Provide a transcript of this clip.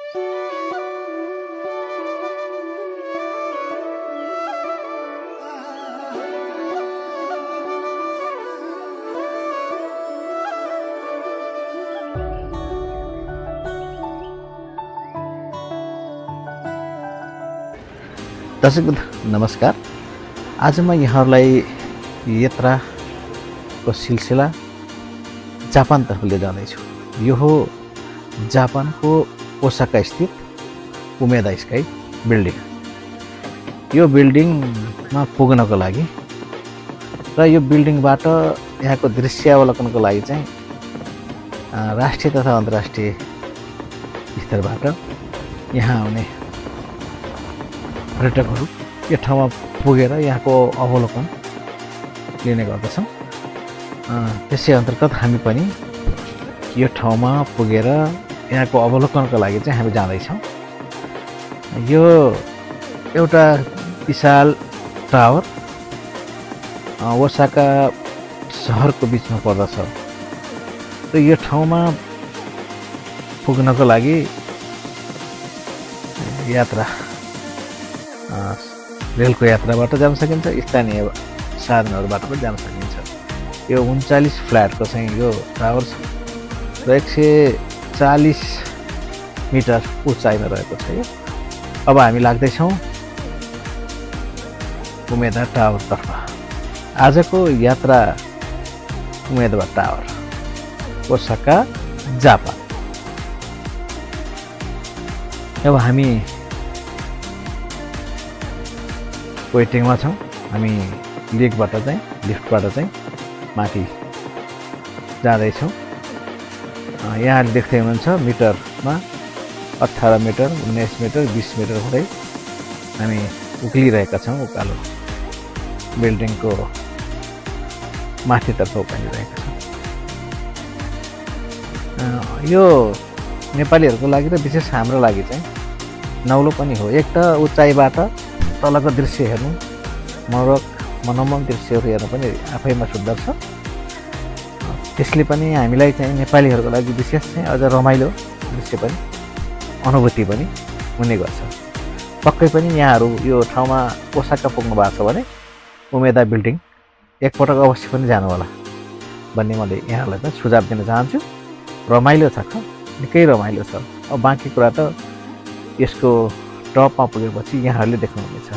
दर्शक नमस्कार। आज म यहाँहरूलाई यात्राको सिलसिला जापानतर्फ लिएर जाँदैछु। यो हो जापानको ओसाका स्थित उमेदा स्काई बिल्डिङ। यो बिल्डिङमा पुग्नको लागि र यो बिल्डिङबाट यहाँको दृश्यावलोकनको लागि चाहिँ राष्ट्रिय तथा अन्तर्राष्ट्रिय स्तरबाट यहाँ आउने पर्यटकहरू यो ठाउँमा पुगेर यहाँको अवलोकन लिने गर्दछौँ। त्यसै अन्तर्गत हामी पनि यो ठाउँमा पुगेर यहाँको अवलोकनको लागि चाहिँ हामी जाँदैछौँ। यो एउटा विशाल टावर ओसाका सहरको बिचमा पर्दछ र यो ठाउँमा पुग्नको लागि यात्रा रेलको यात्राबाट जान सकिन्छ, स्थानीय साधनहरूबाट पनि जान सकिन्छ। यो 39 फ्ल्याटको चाहिँ यो टावर छ र 140 मिटर उचाइमा रहेको छ यो। अब हामी लाग्दैछौँ उमेदा टावरतर्फ। आजको यात्रा उमेदा टावर, ओसाका, जापान। अब हामी वेटिङमा छौँ। हामी लिफ्टबाट चाहिँ माथि जाँदैछौँ। यहाँले देख्दै हुनुहुन्छ मिटरमा 18 मिटर, 19 मिटर, 20 मिटर हुँदै हामी उक्लिरहेका छौँ। उकालो बिल्डिङको माथितर्फ उकालिरहेका छौँ। यो नेपालीहरूको लागि र विशेष हाम्रो लागि चाहिँ नौलो पनि हो। एक त उचाइबाट तलको दृश्य हेर्नु, मनोरम दृश्यहरू हेर्नु पनि आफैमा सुन्दर छ। त्यसले पनि हामीलाई चाहिँ नेपालीहरूको लागि विशेष चाहिँ अझ रमाइलो दृश्य पनि, अनुभूति पनि हुने गर्छ। पक्कै पनि यहाँहरू यो ठाउँमा ओसाका पुग्नु भएको छ भने उमेदा बिल्डिङ एकपटक अवश्य पनि जानु होला भन्ने मैले यहाँहरूलाई पनि सुझाव दिन चाहन्छु। रमाइलो छ, निकै रमाइलो छ। अब बाँकी कुरा त यसको टपमा पुगेपछि यहाँहरूले देख्नुहुनेछ।